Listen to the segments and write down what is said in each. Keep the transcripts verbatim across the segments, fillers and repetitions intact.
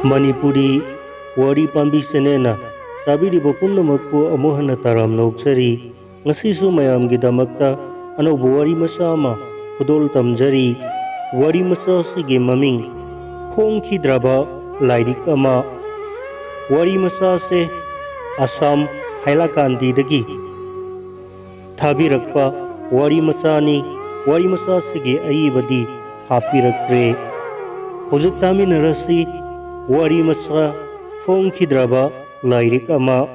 ꯃꯅꯤꯄꯨꯔꯤ ꯋꯥꯔꯤ ꯄꯥꯝꯕꯤ ꯆꯦꯅꯦꯜꯅ ꯇꯥꯕꯤꯔꯤꯕ ꯄꯨꯝꯅꯃꯛꯄꯨ ꯑꯃꯨꯛ ꯍꯟꯅ ꯇꯔꯥꯝꯅ ꯑꯣꯛꯆꯔꯤ꯫ ꯉꯁꯤꯁꯨ ꯃꯌꯥꯝꯒꯤꯗꯃꯛꯇ ꯑꯅꯧꯕ ꯋꯥꯔꯤ ꯃꯆꯥ ꯑꯃ ꯈꯨꯗꯣꯜ ꯇꯝꯖꯔꯤ꯫ ꯋꯥꯔꯤ ꯃꯆꯥ ꯑꯁꯤꯒꯤ ꯃꯃꯤꯡ ꯐꯣꯡꯈꯤꯗ꯭ꯔꯕ ꯂꯥꯏꯔꯤꯛ ꯑꯃ꯫ ꯋꯥꯔꯤ ꯃꯆꯥ ꯑꯁꯦ ꯑꯁꯥꯝ ꯍꯥꯏꯂꯥꯀꯥꯟꯗꯤꯗꯒꯤ ꯊꯥꯕꯤꯔꯛꯄ ꯋꯥꯔꯤ ꯃꯆꯥꯅꯤ꯫ ꯋꯥꯔꯤ ꯃꯆꯥ ꯑꯁꯤꯒꯤ ꯑꯏꯕꯗꯤ ꯍꯥꯞꯄꯤꯔꯛꯇ꯭ꯔꯦ꯫ ꯍꯧꯖꯤꯛ ꯇꯥꯃꯤꯟꯅꯔꯁꯤ ꯋꯥꯔꯤ ꯃꯆꯥ ꯐꯣꯡꯈꯤꯗ꯭ꯔꯕ ꯂꯥꯏꯔꯤꯛ ꯑꯃ꯫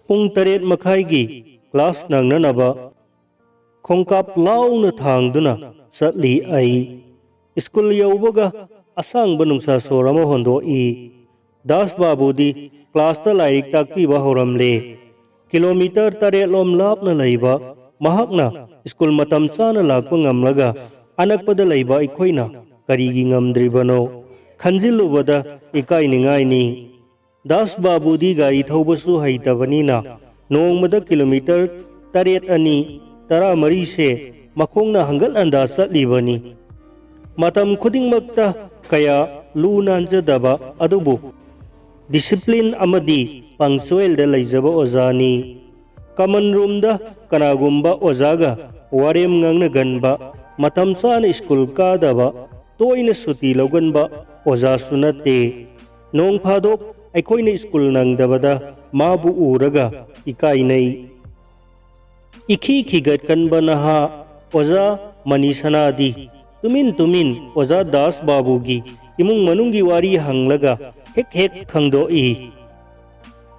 ꯄꯨꯡ ꯇꯔꯦꯠ ꯃꯈꯥꯏꯒꯤ ꯀ꯭ꯂꯥꯁ ꯅꯪꯅꯅꯕ ꯈꯣꯡꯀꯥꯞ ꯂꯥꯎꯅ ꯊꯥꯡꯗꯨꯅ ꯆꯠꯂꯤ ꯑꯩ꯫ ꯁ꯭ꯀꯨꯜ ꯌꯧꯕꯒ ꯑꯁꯥꯡꯕ ꯅꯨꯡꯁꯥ ꯁꯣꯔ ꯑꯃ ꯍꯣꯟꯗꯣꯛꯏ꯫ ꯗꯥꯁ ꯕꯥꯕꯨꯗꯤ ꯀ꯭ꯂꯥꯁꯇ ꯂꯥꯏꯔꯤꯛ ꯇꯥꯛꯄꯤꯕ ꯍꯧꯔꯝꯂꯦ꯫ ꯀꯤꯂꯣꯃꯤꯇꯔ ꯇꯔꯦꯠꯂꯣꯝ ꯂꯥꯞꯅ ꯂꯩꯕ ꯃꯍꯥꯛꯅ ꯁ꯭ꯀꯨꯜ ꯃꯇꯝ ꯆꯥꯅ ꯂꯥꯛꯄ ꯉꯝꯂꯒ ꯑꯅꯛꯄꯗ ꯂꯩꯕ ꯑꯩꯈꯣꯏꯅ ꯀꯔꯤꯒꯤ ꯉꯝꯗ꯭ꯔꯤꯕꯅꯣ ꯈꯟꯖꯤꯜꯂꯨꯕꯗ ꯏꯀꯥꯏꯅꯤꯡꯉꯥꯏꯅꯤ꯫ ꯗꯥꯁ ꯕꯥꯕꯨꯗꯤ ꯒꯥꯔꯤ ꯊꯧꯕꯁꯨ ꯍꯩꯇꯕꯅꯤꯅ ꯅꯣꯡꯃꯗ ꯀꯤꯂꯣꯃꯤꯇꯔ ꯇꯔꯦꯠ ꯑꯅꯤ ꯇꯔꯥꯃꯔꯤꯁꯦ ꯃꯈꯣꯡꯅ ꯍꯪꯒꯠ ꯍꯟꯗꯥ ꯆꯠꯂꯤꯕꯅꯤ꯫ ꯃꯇꯝ ꯈꯨꯗꯤꯡꯃꯛꯇ ꯀꯌꯥ ꯂꯨ ꯅꯥꯟꯖꯗꯕ ꯑꯗꯨꯕꯨ ꯗꯤꯁꯤꯄ꯭ꯂꯤꯟ ꯑꯃꯗꯤ ꯄꯪꯆꯨꯌꯦꯜꯗ ꯂꯩꯖꯕ ꯑꯣꯖꯥꯅꯤ꯫ ꯀꯃꯟ ꯔꯨꯝꯗ ꯀꯅꯥꯒꯨꯝꯕ ꯑꯣꯖꯥꯒ ꯋꯥꯔꯦꯝ ꯉꯥꯡꯅꯒꯟꯕ, ꯃꯇꯝ ꯆꯥꯅ ꯁ꯭ꯀꯨꯜ ꯀꯥꯗꯕ, ꯇꯣꯏꯅ ꯁꯨꯇꯤ ꯂꯧꯒꯟꯕ ꯑꯣꯖꯥꯁꯨ ꯅꯠꯇꯦ꯫ ꯅꯣꯡ ꯐꯥꯗꯣꯛ ꯑꯩꯈꯣꯏꯅ ꯁ꯭ꯀꯨꯜ ꯅꯪꯗꯕꯗ ꯃꯥꯕꯨ ꯎꯔꯒ ꯏꯀꯥꯏꯅꯩ꯫ ꯏꯈꯤ ꯈꯤꯒꯠꯀꯟꯕ ꯅꯍꯥ ꯑꯣꯖꯥ ꯃꯅꯤꯁꯅꯥꯗꯤ ꯇꯨꯃꯤꯟ ꯇꯨꯃꯤꯟ ꯑꯣꯖꯥ ꯗꯥꯁ ꯕꯥꯕꯨꯒꯤ ꯏꯃꯨꯡ ꯃꯅꯨꯡꯒꯤ ꯋꯥꯔꯤ ꯍꯪꯂꯒ ꯍꯦꯛ ꯍꯦꯛ ꯈꯪꯗꯣꯛꯏ꯫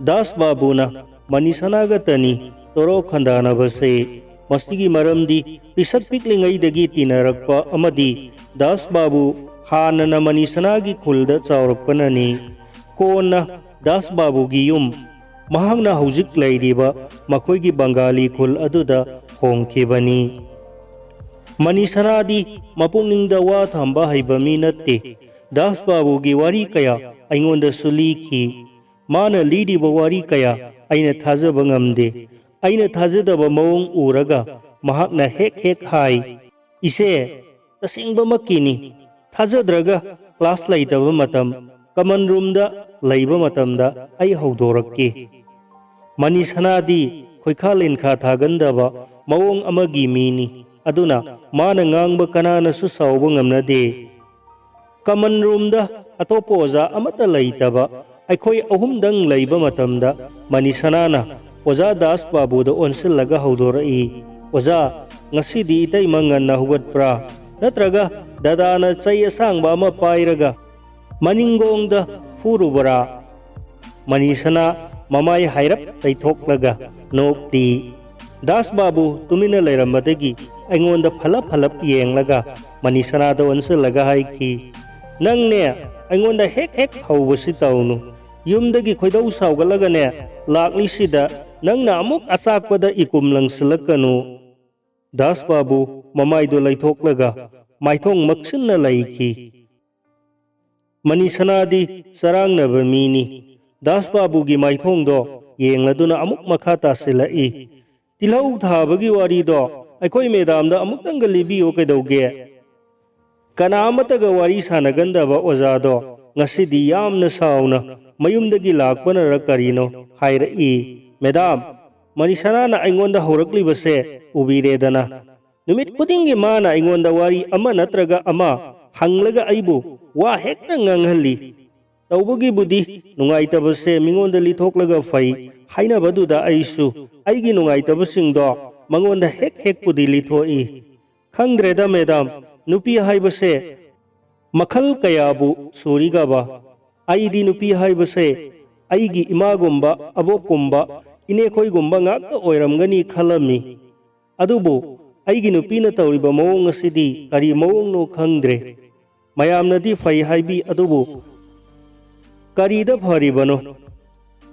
ꯗꯥꯁ ꯕꯥꯕꯨꯅ ꯃꯅꯤꯁꯅꯥꯒꯇꯅꯤ ꯇꯣꯔꯣ ꯈꯟꯗꯥꯅꯕꯁꯦ꯫ ꯃꯁꯤꯒꯤ ꯃꯔꯝꯗꯤ ꯄꯤꯁꯛ ꯄꯤꯛꯂꯤꯉꯩꯗꯒꯤ ꯇꯤꯟꯅꯔꯛꯄ ꯑꯃꯗꯤ ꯗꯥꯁ ꯕꯥꯕꯨ ꯍꯥꯟꯅꯅ ꯃꯅꯤꯁꯅꯥꯒꯤ ꯈꯨꯜꯗ ꯆꯥꯎꯔꯛꯄꯅꯅꯤ꯫ ꯀꯣꯟꯅ ꯗꯥꯁ ꯕꯥꯕꯨꯒꯤ ꯌꯨꯝ, ꯃꯍꯥꯛꯅ ꯍꯧꯖꯤꯛ ꯂꯩꯔꯤꯕ ꯃꯈꯣꯏꯒꯤ ꯕꯪꯒꯥꯂꯤ ꯈꯨꯜ ꯑꯗꯨꯗ ꯍꯣꯡꯈꯤꯕꯅꯤ꯫ ꯃꯅꯤꯁꯅꯥꯗꯤ ꯃꯄꯨꯛꯅꯤꯡꯗ ꯋꯥ ꯊꯝꯕ ꯍꯩꯕ ꯃꯤ ꯅꯠꯇꯦ꯫ ꯗꯥꯁ ꯕꯥꯕꯨꯒꯤ ꯋꯥꯔꯤ ꯀꯌꯥ ꯑꯩꯉꯣꯟꯗꯁꯨ ꯂꯤꯈꯤ꯫ ꯃꯥꯅ ꯂꯤꯔꯤꯕ ꯋꯥꯔꯤ ꯀꯌꯥ ꯑꯩꯅ ꯊꯥꯖꯕ ꯉꯝꯗꯦ꯫ ꯑꯩꯅ ꯊꯥꯖꯗꯕ ꯃꯑꯣꯡ ꯎꯔꯒ ꯃꯍꯥꯛꯅ ꯍꯦꯛ ꯍꯦꯛ ꯍꯥꯏ, "ꯏꯆꯦ, ꯇꯁꯦꯡꯕꯃꯛꯀꯤꯅꯤ, ꯊꯥꯖꯗ꯭ꯔꯒ ꯀ꯭ꯂꯥꯁ ꯂꯩꯇꯕ ꯃꯇꯝ, ꯀꯃꯟ ꯔꯨꯝꯗ ꯂꯩꯕ ꯃꯇꯝꯗ ꯑꯩ ꯍꯧꯗꯣꯔꯛꯀꯦ꯫ ꯃꯅꯤꯁꯅꯥꯗꯤ ꯈꯣꯏꯈꯥ ꯂꯤꯟꯈꯥ ꯊꯥꯒꯟꯗꯕ ꯃꯑꯣꯡ ꯑꯃꯒꯤ ꯃꯤꯅꯤ꯫ ꯑꯗꯨꯅ ꯃꯥꯅ ꯉꯥꯡꯕ ꯀꯅꯥꯅꯁꯨ ꯁꯥꯎꯕ ꯉꯝꯅꯗꯦ꯫ ꯀꯃꯟ ꯔꯨꯝꯗ ꯑꯇꯣꯞꯄ ꯑꯣꯖꯥ ꯑꯃꯠꯇ ꯂꯩꯇꯕ, ꯑꯩꯈꯣꯏ ꯑꯍꯨꯝꯗꯪ ꯂꯩꯕ ꯃꯇꯝꯗ ꯃꯅꯤꯁꯅꯥꯅ ꯑꯣꯖꯥ ꯗꯥꯁ ꯕꯥꯕꯨꯗ ꯑꯣꯟꯁꯤꯜꯂꯒ ꯍꯧꯗꯣꯔꯛꯏ, "ꯑꯣꯖꯥ, ꯉꯁꯤꯗꯤ ꯏꯇꯩꯃ ꯉꯟꯅ ꯍꯧꯒꯠꯄ꯭ꯔꯥ? ꯅꯠꯇ꯭ꯔꯒ ꯗꯗꯥꯅ ꯆꯩ ꯑꯁꯥꯡꯕ ꯑꯃ ꯄꯥꯏꯔꯒ ꯃꯅꯤꯡꯒꯣꯡꯗ ꯐꯨꯔꯨꯕ꯭ꯔꯥ?" ꯃꯅꯤꯁꯅꯥ ꯃꯃꯥꯏ ꯍꯥꯏꯔꯞ ꯇꯩꯊꯣꯛꯂꯒ ꯅꯣꯛꯂꯤ꯫ ꯗꯥꯁ ꯕꯥꯕꯨ ꯇꯨꯃꯤꯟꯅ ꯂꯩꯔꯝꯕꯗꯒꯤ ꯑꯩꯉꯣꯟꯗ ꯐꯂꯞ ꯐꯂꯞ ꯌꯦꯡꯂꯒ ꯃꯅꯤꯁꯅꯥꯗ ꯑꯣꯟꯁꯤꯜꯂꯒ ꯍꯥꯏꯈꯤ, "ꯅꯪꯅꯦ, ꯑꯩꯉꯣꯟꯗ ꯍꯦꯛ ꯍꯦꯛ ꯍꯧꯕꯁꯤ ꯇꯧꯅꯨ꯫ ꯌꯨꯝꯗꯒꯤ ꯈꯣꯏꯗꯧ ꯁꯥꯎꯒꯠꯂꯒꯅꯦ ꯂꯥꯛꯂꯤꯁꯤꯗ ꯅꯪꯅ ꯑꯃꯨꯛ ꯑꯆꯥꯛꯄꯗ ꯏꯀꯨꯝ ꯂꯪꯁꯤꯜꯂꯛꯀꯅꯨ꯫" ꯗꯥꯁ ꯕꯥꯕꯨ ꯃꯃꯥꯏꯗꯨ ꯂꯩꯊꯣꯛꯂꯒ ꯃꯥꯏꯊꯣꯡ ꯃꯛꯁꯤꯟꯅ ꯂꯩꯈꯤ꯫ ꯃꯅꯤꯁꯅꯥꯗꯤ ꯆꯔꯥꯡꯅꯕ ꯃꯤꯅꯤ꯫ ꯗꯥꯁ ꯕꯥꯕꯨꯒꯤ ꯃꯥꯏꯊꯣꯡꯗꯣ ꯌꯦꯡꯂꯗꯨꯅ ꯑꯃꯨꯛ ꯃꯈꯥ ꯇꯥꯁꯤꯜꯂꯛꯏ, "ꯇꯤꯜꯍꯧ ꯊꯥꯕꯒꯤ ꯋꯥꯔꯤꯗꯣ ꯑꯩꯈꯣꯏ ꯃꯦꯗꯥꯝꯗ ꯑꯃꯨꯛꯇꯪꯒ ꯂꯤꯕꯤꯌꯨ ꯀꯩꯗꯧꯒꯦ?" ꯀꯅꯥ ꯑꯃꯠꯇꯒ ꯋꯥꯔꯤ ꯁꯥꯟꯅꯒꯟꯗꯕ ꯑꯣꯖꯥꯗꯣ ꯉꯁꯤꯗꯤ ꯌꯥꯝꯅ ꯁꯥꯎꯅ ꯃꯌꯨꯝꯗꯒꯤ ꯂꯥꯛꯄꯅꯔ ꯀꯔꯤꯅꯣ ꯍꯥꯏꯔꯛꯏ, "ꯃꯦꯗꯥꯝ, ꯃꯅꯤꯁꯅꯥꯅ ꯑꯩꯉꯣꯟꯗ ꯍꯧꯔꯛꯂꯤꯕꯁꯦ ꯎꯕꯤꯔꯦꯗꯅ꯫ ꯅꯨꯃꯤꯠ ꯈꯨꯗꯤꯡꯒꯤ ꯃꯥꯅ ꯑꯩꯉꯣꯟꯗ ꯋꯥꯔꯤ ꯑꯃ ꯅꯠꯇ꯭ꯔꯒ ꯑꯃ ꯍꯪꯂꯒ ꯑꯩꯕꯨ ꯋꯥ ꯍꯦꯛꯇ ꯉꯥꯡꯍꯜꯂꯤ꯫ ꯇꯧꯕꯒꯤꯕꯨꯗꯤ ꯅꯨꯡꯉꯥꯏꯇꯕꯁꯦ ꯃꯤꯉꯣꯟꯗ ꯂꯤꯊꯣꯛꯂꯒ ꯐꯩ ꯍꯥꯏꯅꯕꯗꯨꯗ ꯑꯩꯁꯨ ꯑꯩꯒꯤ ꯅꯨꯡꯉꯥꯏꯇꯕꯁꯤꯡꯗꯣ ꯃꯉꯣꯟꯗ ꯍꯦꯛ ꯍꯦꯛꯄꯨꯗꯤ ꯂꯤꯊꯣꯛꯏ꯫ ꯈꯪꯗ꯭ꯔꯦꯗ ꯃꯦꯗꯥꯝ, ꯅꯨꯄꯤ ꯍꯥꯏꯕꯁꯦ ꯃꯈꯜ ꯀꯌꯥꯕꯨ ꯁꯨꯔꯤꯒꯕ꯫ ꯑꯩꯗꯤ ꯅꯨꯄꯤ ꯍꯥꯏꯕꯁꯦ ꯑꯩꯒꯤ ꯏꯃꯥꯒꯨꯝꯕ, ꯑꯕꯣꯛꯀꯨꯝꯕ, ꯏꯅꯦꯈꯣꯏꯒꯨꯝꯕ ꯉꯥꯛꯇ ꯑꯣꯏꯔꯝꯒꯅꯤ ꯈꯜꯂꯝꯃꯤ꯫ ꯑꯗꯨꯕꯨ ꯑꯩꯒꯤ ꯅꯨꯄꯤꯅ ꯇꯧꯔꯤꯕ ꯃꯑꯣꯡ ꯑꯁꯤꯗꯤ ꯀꯔꯤ ꯃꯑꯣꯡꯅꯣ ꯈꯪꯗ꯭ꯔꯦ꯫ ꯃꯌꯥꯝꯅꯗꯤ ꯐꯩ ꯍꯥꯏꯕꯤ, ꯑꯗꯨꯕꯨ ꯀꯔꯤꯗ ꯐꯔꯤꯕꯅꯣ?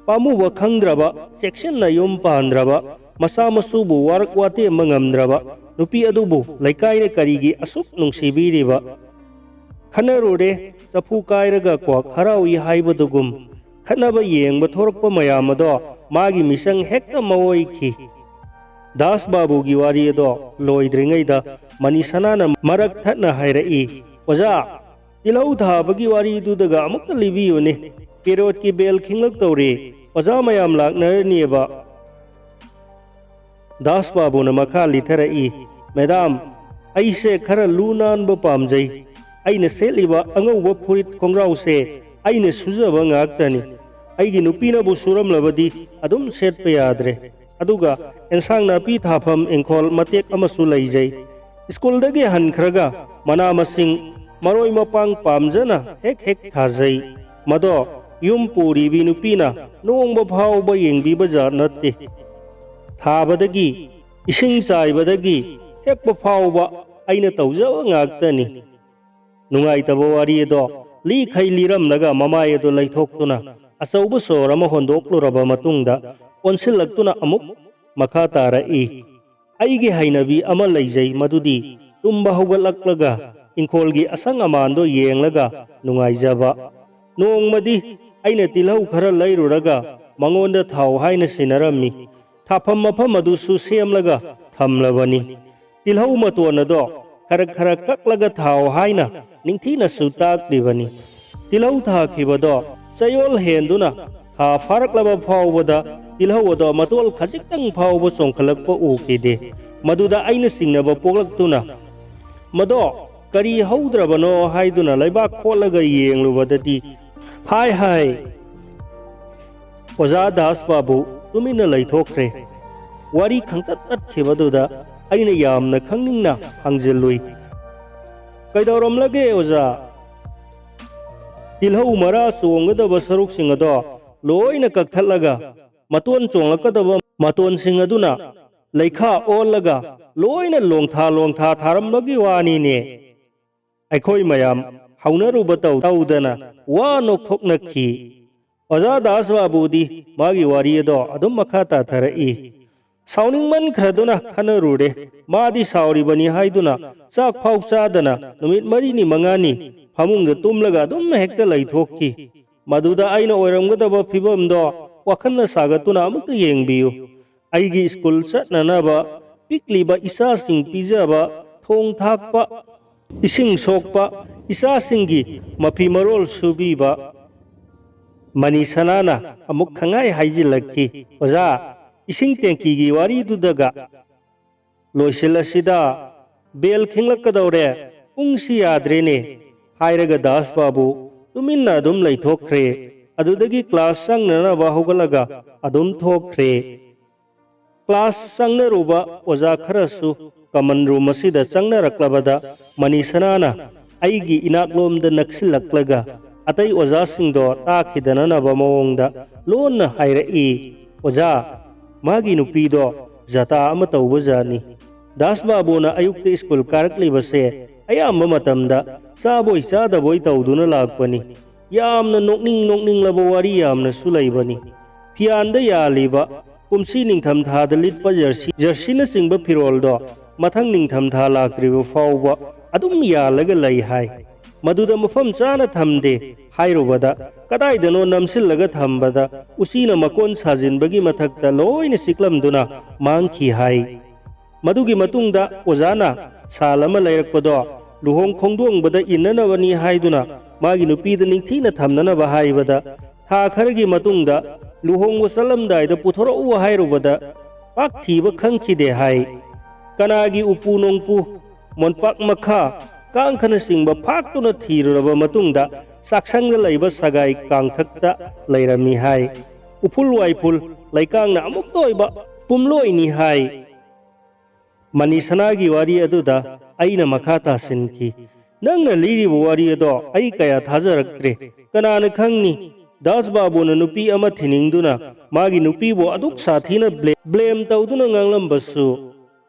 ꯄꯥꯝꯃꯨꯕ ꯈꯪꯗ꯭ꯔꯕ, ꯆꯦꯛꯁꯤꯟꯅ ꯌꯨꯝ ꯄꯥꯟꯗ꯭ꯔꯕ, ꯃꯆꯥ ꯃꯁꯨꯕꯨ ꯋꯥꯔꯛ ꯋꯥꯇꯦꯝꯕ ꯉꯝꯗ꯭ꯔꯕ ꯅꯨꯄꯤ ꯑꯗꯨꯕꯨ ꯂꯩꯀꯥꯏꯅ ꯀꯔꯤꯒꯤ ꯑꯁꯨꯛ ꯅꯨꯡꯁꯤꯕꯤꯔꯤꯕ? ꯈꯟꯅꯔꯨꯔꯦ, ꯆꯐꯨ ꯀꯥꯏꯔꯒ ꯀ꯭ꯋꯥꯛ ꯍꯔꯥꯎꯏ ꯍꯥꯏꯕꯗꯨꯒꯨꯝ, ꯈꯠꯅꯕ ꯌꯦꯡꯕ ꯊꯣꯔꯛꯄ ꯃꯌꯥꯝ ꯑꯗꯣ ꯃꯥꯒꯤ ꯃꯤꯆꯪ ꯍꯦꯛꯇ ꯃꯑꯣꯏꯈꯤ꯫ ꯗꯥꯁ ꯕꯥꯕꯨꯒꯤ ꯋꯥꯔꯤ ꯑꯗꯣ ꯂꯣꯏꯗ꯭ꯔꯤꯉꯩꯗ ꯃꯅꯤꯁꯅꯥꯅ ꯃꯔꯛ ꯊꯠꯅ ꯍꯥꯏꯔꯛꯏ, "ꯑꯣꯖꯥ, ꯇꯤꯜꯍꯧ ꯊꯥꯕꯒꯤ ꯋꯥꯔꯤꯗꯨꯗꯒ ꯑꯃꯨꯛꯇ ꯂꯤꯕꯤꯌꯨꯅꯦ꯫ ꯄꯦꯔꯣꯠꯀꯤ ꯕꯦꯜ ꯈꯤꯡꯂꯛꯇꯧꯔꯦ꯫ ꯑꯣꯖꯥ ꯃꯌꯥꯝ ꯂꯥꯛꯅꯔꯅꯤꯕ꯫ ꯗꯥꯁ ꯕꯥꯕꯨꯅ ꯃꯈꯥ ꯂꯤꯊꯔꯛꯏ, "ꯃꯦꯗꯥꯝ, ꯑꯩꯁꯦ ꯈꯔ ꯂꯨ ꯅꯥꯟꯕ ꯄꯥꯝꯖꯩ꯫ ꯑꯩꯅ ꯁꯦꯠꯂꯤꯕ ꯑꯉꯧꯕ ꯐꯨꯔꯤꯠ ꯈꯣꯡꯒ꯭ꯔꯥꯎꯁꯦ ꯑꯩꯅ ꯁꯨꯖꯕ ꯉꯥꯛꯇꯅꯤ꯫ ꯑꯩꯒꯤ ꯅꯨꯄꯤꯅꯕꯨ ꯁꯨꯔꯝꯂꯕꯗꯤ ꯑꯗꯨꯝ ꯁꯦꯠꯄ ꯌꯥꯗ꯭ꯔꯦ꯫ ꯑꯗꯨꯒ ꯑꯦꯟꯁꯥꯡ ꯅꯥꯄꯤ ꯊꯥꯐꯝ ꯏꯪꯈꯣꯜ ꯃꯇꯦꯛ ꯑꯃꯁꯨ ꯂꯩꯖꯩ꯫ ꯁ꯭ꯀꯨꯜꯗꯒꯤ ꯍꯟꯈ꯭ꯔꯒ ꯃꯅꯥ ꯃꯁꯤꯡ, ꯃꯔꯣꯏ ꯃꯄꯥꯡ ꯄꯥꯝꯖꯅ ꯍꯦꯛ ꯍꯦꯛ ꯊꯥꯖꯩ꯫ ꯃꯗꯣ ꯌꯨꯝ ꯄꯨꯔꯤꯕꯤ ꯅꯨꯄꯤꯅ ꯅꯣꯡꯃ ꯐꯥꯎꯕ ꯌꯦꯡꯕꯤꯕ ꯖꯥꯠ ꯅꯠꯇꯦ꯫ ꯊꯥꯕꯗꯒꯤ, ꯏꯁꯤꯡ ꯆꯥꯏꯕꯗꯒꯤ ꯍꯦꯛꯄ ꯐꯥꯎꯕ ꯑꯩꯅ ꯇꯧꯖꯕ ꯉꯥꯛꯇꯅꯤ"꯫ ꯅꯨꯡꯉꯥꯏꯇꯕ ꯋꯥꯔꯤ ꯑꯗꯣ ꯂꯤꯈꯩ ꯂꯤꯔꯝꯂꯒ ꯃꯃꯥꯏ ꯑꯗꯨ ꯂꯩꯊꯣꯛꯇꯨꯅ ꯑꯆꯧꯕ ꯁꯣꯔ ꯑꯃ ꯍꯣꯟꯗꯣꯛꯂꯨꯔꯕ ꯃꯇꯨꯡꯗ ꯑꯣꯟꯁꯤꯜꯂꯛꯇꯨꯅ ꯑꯃꯨꯛ ꯃꯈꯥ ꯇꯥꯔꯛꯏ, "ꯑꯩꯒꯤ ꯍꯩꯅꯕꯤ ꯑꯃ ꯂꯩꯖꯩ, ꯃꯗꯨꯗꯤ ꯇꯨꯝꯕ ꯍꯧꯒꯠꯂꯛꯂꯒ ꯏꯪꯈꯣꯜꯒꯤ ꯑꯁꯪ ꯑꯃꯥꯟꯗꯣ ꯌꯦꯡꯂꯒ ꯅꯨꯡꯉꯥꯏꯖꯕ꯫ ꯅꯣꯡꯃꯗꯤ ꯑꯩꯅ ꯇꯤꯜꯍꯧ ꯈꯔ ꯂꯩꯔꯨꯔꯒ ꯃꯉꯣꯟꯗ ꯊꯥꯎ ꯍꯥꯏꯅ ꯁꯤꯟꯅꯔꯝꯃꯤ꯫ ꯊꯥꯐꯝ ꯃꯐꯝ ꯑꯗꯨꯁꯨ ꯁꯦꯝꯂꯒ ꯊꯝꯂꯕꯅꯤ꯫ ꯇꯤꯜꯍꯧ ꯃꯇꯣꯟ ꯑꯗꯣ ꯈꯔ ꯈꯔ ꯀꯛꯂꯒ ꯊꯥꯎ ꯍꯥꯏꯅ ꯅꯤꯡꯊꯤꯅꯁꯨ ꯇꯥꯛꯂꯤꯕꯅꯤ꯫ ꯇꯤꯜꯍꯧ ꯊꯥꯈꯤꯕꯗꯣ ꯆꯌꯣꯜ ꯍꯦꯟꯗꯨꯅ ꯊꯥ ꯐꯥꯔꯛꯂꯕ ꯐꯥꯎꯕꯗ ꯇꯤꯜꯍꯧ ꯑꯗꯣ ꯃꯇꯣꯜ ꯈꯖꯤꯛꯇꯪ ꯐꯥꯎꯕ ꯆꯣꯡꯈꯠꯂꯛꯄ ꯎꯈꯤꯗꯦ꯫ ꯃꯗꯨꯗ ꯑꯩꯅ ꯆꯤꯡꯅꯕ ꯄꯣꯛꯂꯛꯇꯨꯅ, ꯃꯗꯣ ꯀꯔꯤ ꯍꯧꯗ꯭ꯔꯕꯅꯣ ꯍꯥꯏꯗꯨꯅ ꯂꯩꯕꯥꯛ ꯈꯣꯠꯂꯒ ꯌꯦꯡꯂꯨꯕꯗꯗꯤ, ꯍꯥꯏ ꯍꯥꯏ, ꯑꯣꯖꯥ ꯗꯥꯁ ꯕꯥꯕꯨ ꯇꯨꯃꯤꯟꯅ ꯂꯩꯊꯣꯛꯈ꯭ꯔꯦ꯫ ꯋꯥꯔꯤ ꯈꯪꯇꯠ ꯇꯠꯈꯤꯕꯗꯨꯗ ꯑꯩꯅ ꯌꯥꯝꯅ ꯈꯪꯅꯤꯡꯅ ꯍꯪꯖꯤꯜꯂꯨꯏ, "ꯀꯩꯗꯧꯔꯝꯂꯒꯦ ꯑꯣꯖꯥ?" "ꯇꯤꯜꯍꯧ ꯃꯔꯥ ꯆꯣꯡꯒꯗꯕ ꯁꯔꯨꯛꯁꯤꯡ ꯑꯗꯣ ꯂꯣꯏꯅ ꯀꯛꯊꯠꯂꯒ, ꯃꯇꯣꯟ ꯆꯣꯡꯂꯛꯀꯗꯕ ꯃꯇꯣꯟꯁꯤꯡ ꯑꯗꯨꯅ ꯂꯩꯈꯥ ꯑꯣꯜꯂꯒ ꯂꯣꯏꯅ ꯂꯣꯡꯊꯥ ꯂꯣꯡꯊꯥ ꯊꯥꯔꯝꯕꯒꯤ ꯋꯥꯅꯤꯅꯦ"꯫ ꯑꯩꯈꯣꯏ ꯃꯌꯥꯝ ꯍꯧꯅꯔꯨꯕ ꯇꯧ-, ꯇꯧꯗꯅ ꯋꯥ ꯅꯣꯛꯊꯣꯛꯅꯈꯤ꯫ ꯑꯣꯖꯥ ꯗꯥꯁ ꯕꯥꯕꯨꯗꯤ ꯃꯥꯒꯤ ꯋꯥꯔꯤ ꯑꯗꯣ ꯑꯗꯨꯝ ꯃꯈꯥ ꯇꯥꯊꯔꯛꯏ꯫ ꯁꯥꯎꯅꯤꯡꯃꯟꯈ꯭ꯔꯗꯨꯅ ꯈꯠꯅꯔꯨꯔꯦ꯫ ꯃꯥꯗꯤ ꯁꯥꯎꯔꯤꯕꯅꯤ ꯍꯥꯏꯗꯨꯅ ꯆꯥꯛ ꯐꯥꯎ ꯆꯥꯗꯅ ꯅꯨꯃꯤꯠ ꯃꯔꯤꯅꯤ ꯃꯉꯥꯅꯤ ꯐꯃꯨꯡꯗ ꯇꯨꯝꯂꯒ ꯑꯗꯨꯝ ꯍꯦꯛꯇ ꯂꯩꯊꯣꯛꯈꯤ꯫ ꯃꯗꯨꯗ ꯑꯩꯅ ꯑꯣꯏꯔꯝꯒꯗꯕ ꯐꯤꯕꯝꯗꯣ ꯋꯥꯈꯜꯅ ꯁꯥꯒꯠꯇꯨꯅ ꯑꯃꯨꯛꯇ ꯌꯦꯡꯕꯤꯌꯨ꯫ ꯑꯩꯒꯤ ꯁ꯭ꯀꯨꯜ ꯆꯠꯅꯅꯕ ꯄꯤꯛꯂꯤꯕ ꯏꯆꯥꯁꯤꯡ ꯄꯤꯖꯕ, ꯊꯣꯡ ꯊꯥꯛꯄ, ꯏꯁꯤꯡ ꯁꯣꯛꯄ, ꯏꯆꯥꯁꯤꯡꯒꯤ ꯃꯐꯤ ꯃꯔꯣꯜ ꯁꯨꯕꯤꯕ꯫ ꯃꯅꯤꯁꯅꯥꯅ ꯑꯃꯨꯛ ꯈꯪꯍꯥꯏ ꯍꯥꯏꯖꯤꯜꯂꯛꯈꯤ, "ꯑꯣꯖꯥ, ꯏꯁꯤꯡ ꯇꯦꯡꯀꯤꯒꯤ ꯋꯥꯔꯤꯗꯨꯗꯒ ꯂꯣꯏꯁꯤꯜꯂꯁꯤꯗ, ꯕꯦꯜ ꯈꯤꯡꯂꯛꯀꯗꯧꯔꯦ, ꯄꯨꯡꯁꯤ ꯌꯥꯗ꯭ꯔꯦꯅꯦ" ꯍꯥꯏꯔꯒ ꯗꯥꯁ ꯕꯥꯕꯨ ꯇꯨꯃꯤꯟꯅ ꯑꯗꯨꯝ ꯂꯩꯊꯣꯛꯈ꯭ꯔꯦ꯫ ꯑꯗꯨꯗꯒꯤ ꯀ꯭ꯂꯥꯁ ꯆꯪꯅꯅꯕ ꯍꯧꯒꯠꯂꯒ ꯑꯗꯨꯝ ꯊꯣꯛꯈ꯭ꯔꯦ꯫ ꯀ꯭ꯂꯥꯁ ꯆꯪꯅꯔꯨꯕ ꯑꯣꯖꯥ ꯈꯔꯁꯨ ꯀꯃꯟ ꯔꯨꯝ ꯑꯁꯤꯗ ꯆꯪꯅꯔꯛꯂꯕꯗ ꯃꯅꯤꯁꯅꯥꯅ ꯑꯩꯒꯤ ꯏꯅꯥꯛꯂꯣꯝꯗ ꯅꯛꯁꯤꯜꯂꯛꯂꯒ ꯑꯇꯩ ꯑꯣꯖꯥꯁꯤꯡꯗꯣ ꯇꯥꯈꯤꯗꯅꯅꯕ ꯃꯑꯣꯡꯗ ꯂꯣꯟꯅ ꯍꯥꯏꯔꯛꯏ, "ꯑꯣꯖꯥ, ꯃꯥꯒꯤ ꯅꯨꯄꯤꯗꯣ ꯖꯇꯥ ꯑꯃ ꯇꯧꯕꯖꯥꯠꯅꯤ꯫ ꯗꯥꯁ ꯕꯥꯕꯨꯅ ꯑꯌꯨꯛꯇ ꯁ꯭ꯀꯨꯜ ꯀꯥꯔꯛꯂꯤꯕꯁꯦ ꯑꯌꯥꯝꯕ ꯃꯇꯝꯗ ꯆꯥꯕꯣꯏ ꯆꯥꯗꯕꯣꯏ ꯇꯧꯗꯨꯅ ꯂꯥꯛꯄꯅꯤ꯫ ꯌꯥꯝꯅ ꯅꯣꯛꯅꯤꯡ ꯅꯣꯛꯅꯤꯡꯂꯕ ꯋꯥꯔꯤ ꯌꯥꯝꯅꯁꯨ ꯂꯩꯕꯅꯤ꯫ ꯐꯤꯌꯥꯟꯗ ꯌꯥꯜꯂꯤꯕ ꯀꯨꯝꯁꯤ ꯅꯤꯡꯊꯝꯊꯥꯗ ꯂꯤꯠꯄ ꯖꯔꯁꯤ, ꯖꯔꯁꯤꯅꯆꯤꯡꯕ ꯐꯤꯔꯣꯜꯗꯣ ꯃꯊꯪ ꯅꯤꯡꯊꯝꯊꯥ ꯂꯥꯛꯇ꯭ꯔꯤꯕ ꯐꯥꯎꯕ ꯑꯗꯨꯝ ꯌꯥꯜꯂꯒ ꯂꯩ ꯍꯥꯏ꯫ ꯃꯗꯨꯗ ꯃꯐꯝ ꯆꯥꯅ ꯊꯝꯗꯦ ꯍꯥꯏꯔꯨꯕꯗ, ꯀꯗꯥꯏꯗꯅꯣ ꯅꯝꯁꯤꯜꯂꯒ ꯊꯝꯕꯗ ꯎꯆꯤꯅ ꯃꯀꯣꯟ ꯁꯥꯖꯤꯟꯕꯒꯤ ꯃꯊꯛꯇ ꯂꯣꯏꯅ ꯆꯤꯛꯂꯝꯗꯨꯅ ꯃꯥꯡꯈꯤ" ꯍꯥꯏ꯫ ꯃꯗꯨꯒꯤ ꯃꯇꯨꯡꯗ ꯑꯣꯖꯥꯅ ꯁꯥꯜ ꯑꯃ ꯂꯩꯔꯛꯄꯗꯣ ꯂꯨꯍꯣꯡ ꯈꯣꯡꯗꯣꯡꯕꯗ ꯏꯟꯅꯅꯕꯅꯤ ꯍꯥꯏꯗꯨꯅ ꯃꯥꯒꯤ ꯅꯨꯄꯤꯗ ꯅꯤꯡꯊꯤꯅ ꯊꯝꯅꯅꯕ ꯍꯥꯏꯕꯗ, ꯊꯥ ꯈꯔꯒꯤ ꯃꯇꯨꯡꯗ ꯂꯨꯍꯣꯡꯕ ꯆꯠꯂꯝꯗꯥꯏꯗ ꯄꯨꯊꯣꯔꯛꯎ ꯍꯥꯏꯔꯨꯕꯗ ꯄꯥꯛ ꯊꯤꯕ ꯈꯪꯈꯤꯗꯦ ꯍꯥꯏ꯫ ꯀꯅꯥꯒꯤ ꯎꯄꯨ ꯅꯣꯡꯄꯨ, ꯃꯣꯟꯄꯥꯛ ꯃꯈꯥ, ꯀꯥꯡꯈꯅꯆꯤꯡꯕ ꯐꯥꯛꯇꯨꯅ ꯊꯤꯔꯨꯔꯕ ꯃꯇꯨꯡꯗ ꯆꯥꯛꯁꯪꯗ ꯂꯩꯕ ꯁꯒꯥꯏ ꯀꯥꯡꯊꯛꯇ ꯂꯩꯔꯝꯃꯤ ꯍꯥꯏ꯫ ꯎꯐꯨꯜ ꯋꯥꯏꯐꯨꯜ, ꯂꯩꯀꯥꯡꯅ ꯑꯃꯨꯛꯇ ꯑꯣꯏꯕ ꯄꯨꯝꯂꯣꯏꯅꯤ ꯍꯥꯏ꯫ ꯃꯅꯤꯁꯅꯥꯒꯤ ꯋꯥꯔꯤ ꯑꯗꯨꯗ ꯑꯩꯅ ꯃꯈꯥ ꯇꯥꯁꯤꯟꯈꯤ, "ꯅꯪꯅ ꯂꯤꯔꯤꯕ ꯋꯥꯔꯤ ꯑꯗꯣ ꯑꯩ ꯀꯌꯥ ꯊꯥꯖꯔꯛꯇ꯭ꯔꯦ꯫ ꯀꯅꯥꯅ ꯈꯪꯅꯤ, ꯗꯥꯁ ꯕꯥꯕꯨꯅ ꯅꯨꯄꯤ ꯑꯃ ꯊꯤꯅꯤꯡꯗꯨꯅ ꯃꯥꯒꯤ ꯅꯨꯄꯤꯕꯨ ꯑꯗꯨꯛ ꯁꯥꯊꯤꯅ ꯕ꯭ꯂꯦ-, ꯕ꯭ꯂꯦꯝ ꯇꯧꯗꯨꯅ ꯉꯥꯡꯂꯝꯕꯁꯨ?"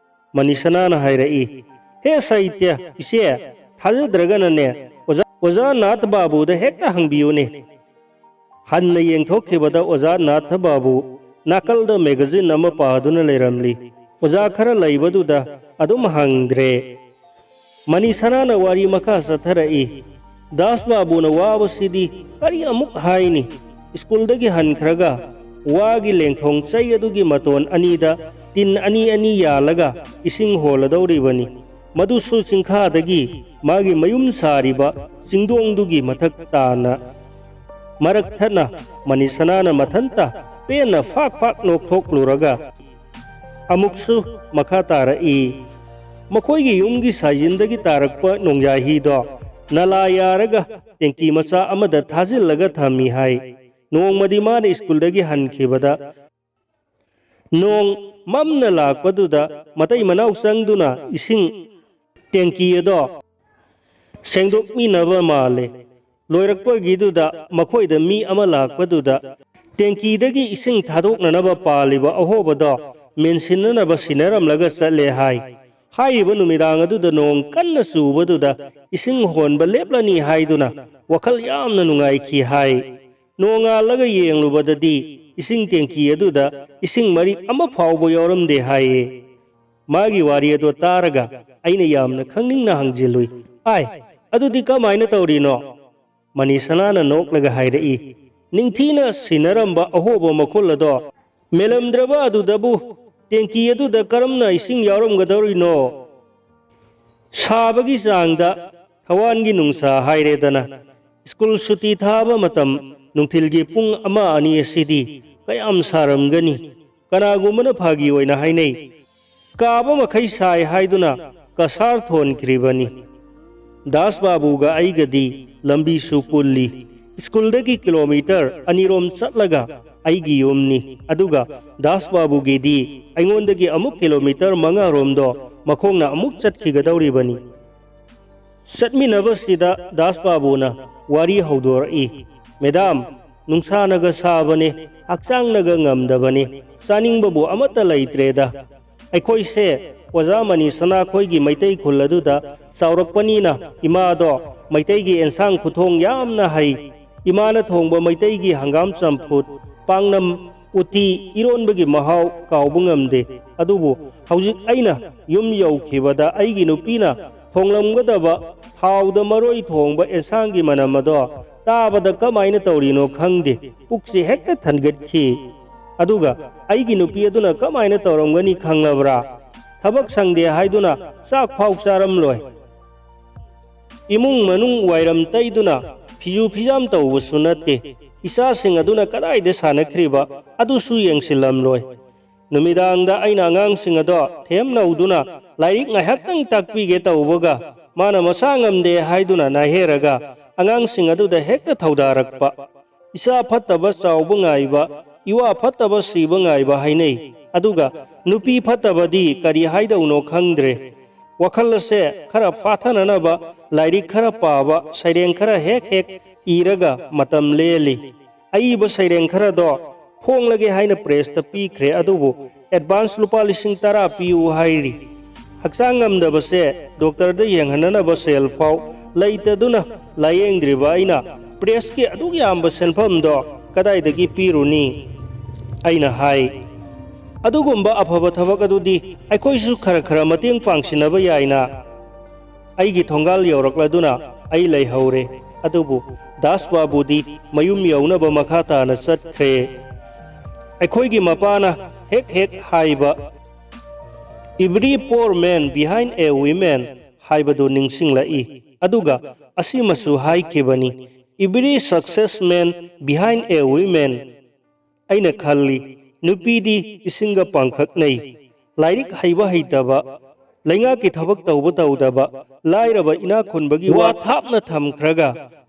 ꯃꯅꯤꯁꯅꯥꯅ ꯍꯥꯏꯔꯛꯏ, "ꯍꯦ ꯁꯥꯍꯤꯇ꯭ꯌ, ꯏꯆꯦ, ꯊꯥꯖꯗ꯭ꯔꯒꯅꯅꯦ, ꯑꯣꯖꯥ, ꯑꯣꯖꯥ ꯅꯥꯊ ꯕꯥꯕꯨꯗ ꯍꯦꯛꯇ ꯍꯪꯕꯤꯌꯨꯅꯦ"꯫ ꯍꯟꯅ ꯌꯦꯡꯊꯣꯛꯈꯤꯕꯗ ꯑꯣꯖꯥ ꯅꯥꯊ ꯕꯥꯕꯨ ꯅꯥꯀꯜꯗ ꯃꯦꯒꯥꯖꯤꯟ ꯑꯃ ꯄꯥꯗꯨꯅ ꯂꯩꯔꯝꯂꯤ꯫ ꯑꯣꯖꯥ ꯈꯔ ꯂꯩꯕꯗꯨꯗ ꯑꯗꯨꯝ ꯍꯪꯗ꯭ꯔꯦ꯫ ꯃꯅꯤꯁꯅꯥꯅ ꯋꯥꯔꯤ ꯃꯈꯥ ꯆꯠꯊꯔꯛꯏ, "ꯗꯥꯁ ꯕꯥꯕꯨꯅ ꯋꯥꯕꯁꯤꯗꯤ ꯀꯔꯤ ꯑꯃꯨꯛ ꯍꯥꯏꯅꯤ? ꯁ꯭ꯀꯨꯜꯗꯒꯤ ꯍꯟꯈ꯭ꯔꯒ ꯋꯥꯒꯤ ꯂꯦꯡꯊꯣꯡ ꯆꯩ ꯑꯗꯨꯒꯤ ꯃꯇꯣꯟ ꯑꯅꯤꯗ ꯇꯤꯟ ꯑꯅꯤ ꯑꯅꯤ ꯌꯥꯜꯂꯒ ꯏꯁꯤꯡ ꯍꯣꯜꯂꯗꯧꯔꯤꯕꯅꯤ꯫ ꯃꯗꯨꯁꯨ ꯆꯤꯡꯈꯥꯗꯒꯤ ꯃꯥꯒꯤ ꯃꯌꯨꯝ ꯁꯥꯔꯤꯕ ꯆꯤꯡꯗꯣꯡꯗꯨꯒꯤ ꯃꯊꯛ ꯇꯥꯅ꯫ ꯃꯔꯛ ꯊꯠꯅ ꯃꯅꯤꯁꯅꯥꯅ ꯃꯊꯟꯇ ꯄꯦꯟꯅ ꯐꯥꯛ ꯐꯥꯛ ꯅꯣꯛꯊꯣꯛꯂꯨꯔꯒ ꯑꯃꯨꯛꯁꯨ ꯃꯈꯥ ꯇꯥꯔꯛꯏ꯫ ꯃꯈꯣꯏꯒꯤ ꯌꯨꯝꯒꯤ ꯁꯥꯏꯖꯤꯟꯗꯒꯤ ꯇꯥꯔꯛꯄ ꯅꯣꯡꯌꯥꯏ ꯍꯤꯗꯣ ꯅꯂꯥ ꯌꯥꯔꯒ ꯇꯦꯡꯀꯤ ꯃꯆꯥ ꯑꯃꯗ ꯊꯥꯖꯤꯜꯂꯒ ꯊꯝꯃꯤ ꯍꯥꯏ꯫ ꯅꯣꯡꯃꯗꯤ ꯃꯥꯅ ꯁ꯭ꯀꯨꯜꯗꯒꯤ ꯍꯟꯈꯤꯕꯗ ꯅꯣꯡ ꯃꯝꯅ ꯂꯥꯛꯄꯗꯨꯗ ꯃꯇꯩ ꯃꯅꯥꯎ ꯆꯪꯗꯨꯅ ꯏꯁꯤꯡ ꯇꯦꯡꯀꯤ ꯑꯗꯣ ꯁꯦꯡꯗꯣꯛꯃꯤꯟꯅꯕ ꯃꯥꯜꯂꯦ꯫ ꯂꯣꯏꯔꯛꯄꯒꯤꯗꯨꯗ ꯃꯈꯣꯏꯗ ꯃꯤ ꯑꯃ ꯂꯥꯛꯄꯗꯨꯗ ꯇꯦꯡꯀꯤꯗꯒꯤ ꯏꯁꯤꯡ ꯊꯥꯗꯣꯛꯅꯅꯕ ꯄꯥꯜꯂꯤꯕ ꯑꯍꯣꯕꯗꯣ ꯃꯦꯟꯁꯤꯟꯅꯅꯕ ꯁꯤꯟꯅꯔꯝꯂꯒ ꯆꯠꯂꯦ ꯍꯥꯏ꯫ ꯍꯥꯏꯔꯤꯕ ꯅꯨꯃꯤꯗꯥꯡ ꯑꯗꯨꯗ ꯅꯣꯡ ꯀꯟꯅ ꯆꯨꯕꯗꯨꯗ ꯏꯁꯤꯡ ꯍꯣꯟꯕ ꯂꯦꯞꯂꯅꯤ ꯍꯥꯏꯗꯨꯅ ꯋꯥꯈꯜ ꯌꯥꯝꯅ ꯅꯨꯡꯉꯥꯏꯈꯤ ꯍꯥꯏ꯫ ꯅꯣꯡꯉꯥꯜꯂꯒ ꯌꯦꯡꯂꯨꯕꯗꯗꯤ ꯏꯁꯤꯡ ꯇꯦꯡꯀꯤ ꯑꯗꯨꯗ ꯏꯁꯤꯡ ꯃꯔꯤꯛ ꯑꯃ ꯐꯥꯎꯕ ꯌꯥꯎꯔꯝꯗꯦ ꯍꯥꯏꯌꯦ꯫ ꯃꯥꯒꯤ ꯋꯥꯔꯤ ꯑꯗꯣ ꯇꯥꯔꯒ ꯑꯩꯅ ꯌꯥꯝꯅ ꯈꯪꯅꯤꯡꯅ ꯍꯪꯖꯤꯜꯂꯨꯏ, "ꯑꯥꯏ, ꯑꯗꯨꯗꯤ ꯀꯃꯥꯏꯅ ꯇꯧꯔꯤꯅꯣ?" ꯃꯅꯤꯁꯅꯥꯅ ꯅꯣꯛꯂꯒ ꯍꯥꯏꯔꯛꯏ, "ꯅꯤꯡꯊꯤꯅ ꯁꯤꯟꯅꯔꯝꯕ ꯑꯍꯣꯕ ꯃꯈꯨꯜ ꯑꯗꯣ ꯃꯦꯜꯂꯝꯗ꯭ꯔꯕ ꯑꯗꯨꯗꯕꯨ ꯇꯦꯡꯀꯤ ꯑꯗꯨꯗ ꯀꯔꯝꯅ ꯏꯁꯤꯡ ꯌꯥꯎꯔꯝꯒꯗꯧꯔꯤꯅꯣ?" ꯁꯥꯕꯒꯤ ꯆꯥꯡꯗ ꯊꯋꯥꯟꯒꯤ ꯅꯨꯡꯁꯥ ꯍꯥꯏꯔꯦꯗꯅ꯫ ꯁ꯭ꯀꯨꯜ ꯁꯨꯇꯤ ꯊꯥꯕ ꯃꯇꯝ ꯅꯨꯡꯊꯤꯜꯒꯤ ꯄꯨꯡ ꯑꯃ ꯑꯅꯤ ꯑꯁꯤꯗꯤ ꯀꯌꯥꯝ ꯁꯥꯔꯝꯒꯅꯤ? ꯀꯅꯥꯒꯨꯝꯕꯅ ꯐꯥꯒꯤ ꯑꯣꯏꯅ ꯍꯥꯏꯅꯩ, "ꯀꯥꯕ ꯃꯈꯩ ꯁꯥꯏ" ꯍꯥꯏꯗꯨꯅ ꯀꯁꯥꯔ ꯊꯣꯟꯈ꯭ꯔꯤꯕꯅꯤ꯫ ꯗꯥꯁ ꯕꯥꯕꯨꯒ ꯑꯩꯒꯗꯤ ꯂꯝꯕꯤꯁꯨ ꯄꯨꯜꯂꯤ꯫ ꯁ꯭ꯀꯨꯜꯗꯒꯤ ꯀꯤꯂꯣꯃꯤꯇꯔ ꯑꯅꯤꯔꯣꯝ ꯆꯠꯂꯒ ꯑꯩꯒꯤ ꯌꯨꯝꯅꯤ, ꯑꯗꯨꯒ ꯗꯥꯁ ꯕꯥꯕꯨꯒꯤꯗꯤ ꯑꯩꯉꯣꯟꯗꯒꯤ ꯑꯃꯨꯛ ꯀꯤꯂꯣꯃꯤꯇꯔ ꯃꯉꯥꯔꯣꯝꯗꯣ ꯃꯈꯣꯡꯅ ꯑꯃꯨꯛ ꯆꯠꯈꯤꯒꯗꯧꯔꯤꯕꯅꯤ꯫ ꯆꯠꯃꯤꯟꯅꯕꯁꯤꯗ ꯗꯥꯁ ꯕꯥꯕꯨꯅ ꯋꯥꯔꯤ ꯍꯧꯗꯣꯔꯛꯏ, "ꯃꯦꯗꯥꯝ, ꯅꯨꯡꯁꯥꯅꯒ ꯁꯥꯕꯅꯦ, ꯍꯛꯆꯥꯡꯅꯒ ꯉꯝꯗꯕꯅꯦ, ꯆꯥꯅꯤꯡꯕꯕꯨ ꯑꯃꯠꯇ ꯂꯩꯇ꯭ꯔꯦꯗ꯫ ꯑꯩꯈꯣꯏꯁꯦ ꯑꯣꯖꯥ ꯃꯅꯤꯁꯅꯥ ꯈꯣꯏꯒꯤ ꯃꯩꯇꯩ ꯈꯨꯜ ꯑꯗꯨꯗ ꯆꯥꯎꯔꯛꯄꯅꯤꯅ ꯏꯃꯥꯗꯣ ꯃꯩꯇꯩꯒꯤ ꯑꯦꯟꯁꯥꯡ ꯈꯨꯊꯣꯡ ꯌꯥꯝꯅ ꯍꯩ꯫ ꯏꯃꯥꯅ ꯊꯣꯡꯕ ꯃꯩꯇꯩꯒꯤ ꯍꯪꯒꯥꯝ ꯆꯝꯐꯨꯠ, ꯄꯥꯛꯅꯝ, ꯎꯇꯤ, ꯏꯔꯣꯟꯕꯒꯤ ꯃꯍꯥꯎ ꯀꯥꯎꯕ ꯉꯝꯗꯦ꯫ ꯑꯗꯨꯕꯨ ꯍꯧꯖꯤꯛ ꯑꯩꯅ ꯌꯨꯝ ꯌꯧꯈꯤꯕꯗ ꯑꯩꯒꯤ ꯅꯨꯄꯤꯅ ꯊꯣꯡꯂꯝꯒꯗꯕ ꯊꯥꯎꯗ ꯃꯔꯣꯏ ꯊꯣꯡꯕ ꯑꯦꯟꯁꯥꯡꯒꯤ ꯃꯅꯝ ꯑꯗꯣ ꯇꯥꯕꯗ ꯀꯃꯥꯏꯅ ꯇꯧꯔꯤꯅꯣ ꯈꯪꯗꯦ, ꯄꯨꯛꯁꯤ ꯍꯦꯛꯇ ꯊꯟꯒꯠꯈꯤ꯫ ꯑꯗꯨꯒ ꯑꯩꯒꯤ ꯅꯨꯄꯤ ꯑꯗꯨꯅ ꯀꯃꯥꯏꯅ ꯇꯧꯔꯝꯒꯅꯤ ꯈꯪꯂꯕ꯭ꯔꯥ? ꯊꯕꯛ ꯁꯪꯗꯦ ꯍꯥꯏꯗꯨꯅ ꯆꯥꯛ ꯐꯥꯎ ꯆꯥꯔꯝꯂꯣꯏ꯫ ꯏꯃꯨꯡ ꯃꯅꯨꯡ ꯋꯥꯏꯔꯝ ꯇꯩꯗꯨꯅ ꯐꯤꯖꯨ ꯐꯤꯖꯥꯝ ꯇꯧꯕꯁꯨ ꯅꯠꯇꯦ꯫ ꯏꯆꯥꯁꯤꯡ ꯑꯗꯨꯅ ꯀꯗꯥꯏꯗ ꯁꯥꯟꯅꯈ꯭ꯔꯤꯕ ꯑꯗꯨꯁꯨ ꯌꯦꯡꯁꯤꯜꯂꯝꯂꯣꯏ꯫ ꯅꯨꯃꯤꯗꯥꯡꯗ ꯑꯩꯅ ꯑꯉꯥꯡꯁꯤꯡ ꯑꯗꯣ ꯊꯦꯝꯅꯧꯗꯨꯅ ꯂꯥꯏꯔꯤꯛ ꯉꯥꯏꯍꯥꯛꯇꯪ ꯇꯥꯛꯄꯤꯒꯦ ꯇꯧꯕꯒ, ꯃꯥꯅ ꯃꯁꯥ ꯉꯝꯗꯦ ꯍꯥꯏꯗꯨꯅ ꯅꯥꯏꯍꯦꯔꯒ ꯑꯉꯥꯡꯁꯤꯡ ꯑꯗꯨꯗ ꯍꯦꯛꯇ ꯊꯧꯗꯥꯔꯛꯄ꯫ ꯏꯆꯥ ꯐꯠꯇꯕ ꯆꯥꯎꯕ ꯉꯥꯏꯕ, ꯏꯋꯥ ꯐꯠꯇꯕ ꯁꯤꯕ ꯉꯥꯏꯕ ꯍꯥꯏꯅꯩ꯫ ꯑꯗꯨꯒ ꯅꯨꯄꯤ ꯐꯠꯇꯕꯗꯤ ꯀꯔꯤ ꯍꯥꯏꯗꯧꯅꯣ ꯈꯪꯗ꯭ꯔꯦ꯫ ꯋꯥꯈꯜ ꯑꯁꯦ ꯈꯔ ꯐꯥꯊꯅꯅꯕ ꯂꯥꯏꯔꯤꯛ ꯈꯔ ꯄꯥꯕ, ꯁꯩꯔꯦꯡ ꯈꯔ ꯍꯦꯛ ꯍꯦꯛ ꯏꯔꯒ ꯃꯇꯝ ꯂꯦꯜꯂꯤ꯫ ꯑꯏꯕ ꯁꯩꯔꯦꯡ ꯈꯔꯗꯣ ꯐꯣꯡꯂꯒꯦ ꯍꯥꯏꯅ ꯄ꯭ꯔꯦꯁꯇ ꯄꯤꯈ꯭ꯔꯦ, ꯑꯗꯨꯕꯨ ꯑꯦꯗꯚꯥꯟꯁ ꯂꯨꯄꯥ ꯂꯤꯁꯤꯡ ꯇꯔꯥ ꯄꯤꯌꯨ ꯍꯥꯏꯔꯤ꯫ ꯍꯛꯆꯥꯡ ꯉꯝꯗꯕꯁꯦ ꯗꯣꯛꯇꯔꯗ ꯌꯦꯡꯍꯟꯅꯅꯕ ꯁꯦꯜ ꯐꯥꯎ ꯂꯩꯇꯗꯨꯅ ꯂꯥꯌꯦꯡꯗ꯭ꯔꯤꯕ ꯑꯩꯅ ꯄ꯭ꯔꯦꯁꯀꯤ ꯑꯗꯨꯛ ꯌꯥꯝꯕ ꯁꯦꯟꯐꯝꯗꯣ ꯀꯗꯥꯏꯗꯒꯤ ꯄꯤꯔꯨꯅꯤ? ꯑꯩꯅ ꯍꯥꯏ, "ꯑꯗꯨꯒꯨꯝꯕ ꯑꯐꯕ ꯊꯕꯛ ꯑꯗꯨꯗꯤ ꯑꯩꯈꯣꯏꯁꯨ ꯈꯔ ꯈꯔ ꯃꯇꯦꯡ ꯄꯥꯡꯁꯤꯟꯅꯕ ꯌꯥꯏꯅ?" ꯑꯩꯒꯤ ꯊꯣꯡꯒꯥꯜ ꯌꯧꯔꯛꯂꯗꯨꯅ ꯑꯩ ꯂꯩꯍꯧꯔꯦ꯫ ꯑꯗꯨꯕꯨ ꯗꯥꯁ ꯕꯥꯕꯨꯗꯤ ꯃꯌꯨꯝ ꯌꯧꯅꯕ ꯃꯈꯥ ꯇꯥꯅ ꯆꯠꯈ꯭ꯔꯦ꯫ ꯑꯩꯈꯣꯏꯒꯤ ꯃꯄꯥꯅ ꯍꯦꯛ ꯍꯦꯛ ꯍꯥꯏꯕ, "Every poor man behind a woman" ꯍꯥꯏꯕꯗꯨ ꯅꯤꯡꯁꯤꯡꯂꯛꯏ꯫ ꯑꯗꯨꯒ ꯑꯁꯤꯃꯁꯨ ꯍꯥꯏꯈꯤꯕꯅꯤ, "Every success man behind a woman" ꯑꯩꯅ ꯈꯜꯂꯤ, ꯅꯨꯄꯤꯗꯤ ꯏꯁꯤꯡꯒ ꯄꯥꯡꯈꯛꯅꯩ꯫ ꯂꯥꯏꯔꯤꯛ ꯍꯩꯕ ꯍꯩꯇꯕ, ꯂꯩꯉꯥꯛꯀꯤ ꯊꯕꯛ ꯇꯧꯕ ꯇꯧꯗꯕ, ꯂꯥꯏꯔꯕ ꯏꯅꯥꯛ ꯈꯨꯟꯕꯒꯤ ꯋꯥ ꯊꯥꯞꯅ ꯊꯝꯈ꯭ꯔꯒ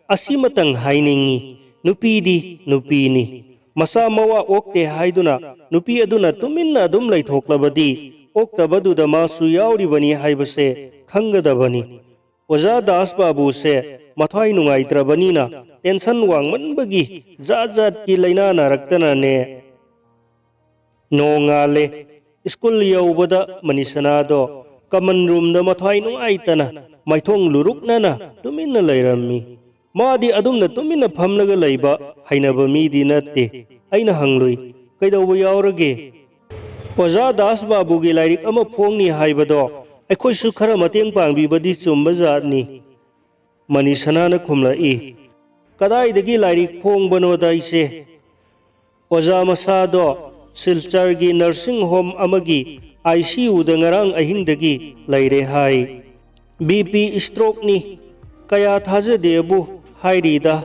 ꯑꯁꯤꯃꯇꯪ ꯍꯥꯏꯅꯤꯡꯏ, ꯅꯨꯄꯤꯗꯤ ꯅꯨꯄꯤꯅꯤ꯫ ꯃꯆꯥ ꯃꯋꯥ ꯑꯣꯛꯇꯦ ꯍꯥꯏꯗꯨꯅ ꯅꯨꯄꯤ ꯑꯗꯨꯅ ꯇꯨꯃꯤꯟꯅ ꯑꯗꯨꯝ ꯂꯩꯊꯣꯛꯂꯕꯗꯤ ꯑꯣꯛꯇꯕꯗꯨꯗ ꯃꯥꯁꯨ ꯌꯥꯎꯔꯤꯕꯅꯤ ꯍꯥꯏꯕꯁꯦ ꯈꯪꯒꯗꯕꯅꯤ꯫ ꯑꯣꯖꯥ ꯗꯥꯁ ꯕꯥꯕꯨꯁꯦ ꯃꯊ꯭ꯋꯥꯏ ꯅꯨꯡꯉꯥꯏꯇ꯭ꯔꯕꯅꯤꯅ ꯇꯦꯟꯁꯟ ꯋꯥꯡꯃꯟꯕꯒꯤ ꯖꯥꯠ ꯖꯥꯠꯀꯤ ꯂꯥꯏꯅꯥ ꯅꯥꯔꯛꯇꯅꯅꯦ꯫ ꯅꯣꯡꯉꯥꯜꯂꯦ꯫ ꯁ꯭ꯀꯨꯜ ꯌꯧꯕꯗ ꯃꯅꯤꯁꯅꯥꯗꯣ ꯀꯃꯟ ꯔꯨꯝꯗ ꯃꯊ꯭ꯋꯥꯏ ꯅꯨꯡꯉꯥꯏꯇꯅ ꯃꯥꯏꯊꯣꯡ ꯂꯨꯔꯨꯛꯅꯅ ꯇꯨꯃꯤꯟꯅ ꯂꯩꯔꯝꯃꯤ꯫ ꯃꯥꯗꯤ ꯑꯗꯨꯝꯅ ꯇꯨꯃꯤꯟꯅ ꯐꯝꯂꯒ ꯂꯩꯕ ꯍꯩꯅꯕ ꯃꯤꯗꯤ ꯅꯠꯇꯦ꯫ ꯑꯩꯅ ꯍꯪꯂꯨꯏ, "ꯀꯩꯗꯧꯕ ꯌꯥꯎꯔꯒꯦ?" "ꯑꯣꯖꯥ ꯗꯥꯁ ꯕꯥꯕꯨꯒꯤ ꯂꯥꯏꯔꯤꯛ ꯑꯃ ꯐꯣꯡꯅꯤ ꯍꯥꯏꯕꯗꯣ ꯑꯩꯈꯣꯏꯁꯨ ꯈꯔ ꯃꯇꯦꯡ ꯄꯥꯡꯕꯤꯕꯗꯤ ꯆꯨꯝꯕ ꯖꯥꯠꯅꯤ꯫" ꯃꯅꯤꯁꯅꯥꯅ ꯈꯨꯝꯂꯛꯏ, "ꯀꯗꯥꯏꯗꯒꯤ ꯂꯥꯏꯔꯤꯛ ꯐꯣꯡꯕꯅꯣꯗ ꯏꯆꯦ? ꯑꯣꯖꯥ ꯃꯁꯥꯗꯣ ꯁꯤꯜꯆꯔꯒꯤ ꯅꯔꯁꯤꯡ ꯍꯣꯝ ꯑꯃꯒꯤ ꯑꯥꯏ ꯁꯤ ꯌꯨꯗ ꯉꯔꯥꯡ ꯑꯍꯤꯡꯗꯒꯤ ꯂꯩꯔꯦ ꯍꯥꯏ꯫ "ꯕꯤ ꯄꯤ ꯁ꯭ꯇ꯭ꯔꯣꯛꯅꯤ, ꯀꯌꯥ ꯊꯥꯖꯗꯦꯕꯨ ꯍꯥꯏꯔꯤꯗ"